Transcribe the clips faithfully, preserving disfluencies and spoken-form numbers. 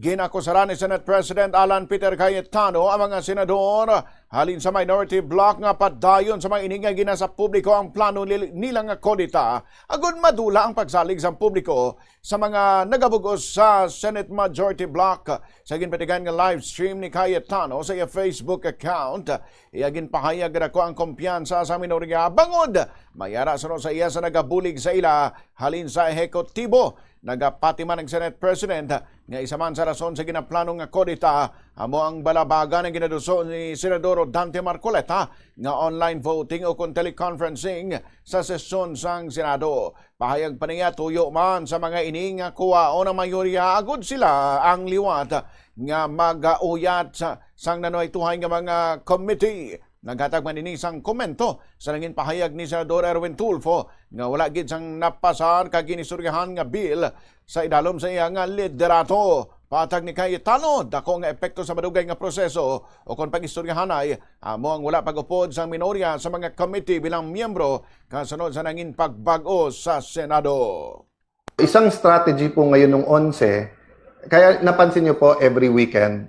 Ginakusaran ni Senate President Alan Peter Cayetano ang mga senador halin sa minority bloc nga padayon sa mga ini nga ginasa publiko ang plano nil-, nila nga kodeta agud madula ang pagsalig sang publiko sa mga nagabug-os sa Senate majority bloc. Sa ginpatigan nga live stream ni Cayetano sa iya Facebook account, iya ginpahayag nga dako ang kumpiyansa sa minorya bangod may ara suno sa iya sa nagabulig sa ila halin sa ehekutibo. Nagapati man ang Senate President nga isa man sa rason sa ginaplano nga kodeta amo ang balabagan ang ginaduso ni Senador Dante Marcoleta nga online voting o kon teleconferencing sa sesyon sang Senado. Pahayag pa niya, tuyo man sa mga ini nga kuwaon ang mayorya agud sila ang liwat nga magauyat sa, sang nanuhay-tuhay nga mga committee. Naghatag man ini sang komento sa nangin pahayag ni Senador Erwin Tulfo nga wala gid sang napasar kag ginistoryahan nga bill sa idalom sa iya nga liderato. Patag ni Cayetano, dako nga epekto sa madugay nga proseso o kon pag-istoryahanay amo ang wala pag-upod sang minorya sa mga committee bilang miyembro kasunod sa nangin pagbag-o sa Senado. Isang strategy po ngayon nung onse, kaya napansin niyo po every weekend,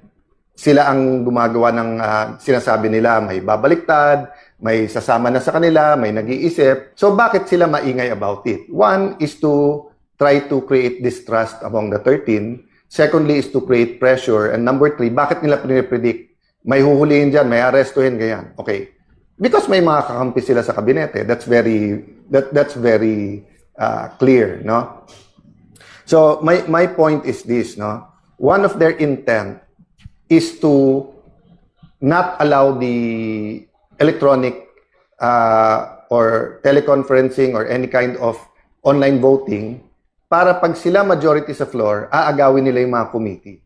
sila ang gumagawa ng, ah, sinasabi nila, may babaliktad, may sasama na sa kanila, may nag-iisip. So bakit sila maingay about it? One is to try to create distrust among the thirteen. Secondly is to create pressure. And number three, bakit nila pinipredict? May huhulihin dyan, may arestuhin, ganyan. Okay. Because may mga kakampi sila sa kabinete. That's very, that, that's very uh, clear, no? So my, my point is this, no? One of their intent is to not allow the electronic uh, or teleconferencing or any kind of online voting para pag sila majority sa floor, aagawin nila yung mga committee.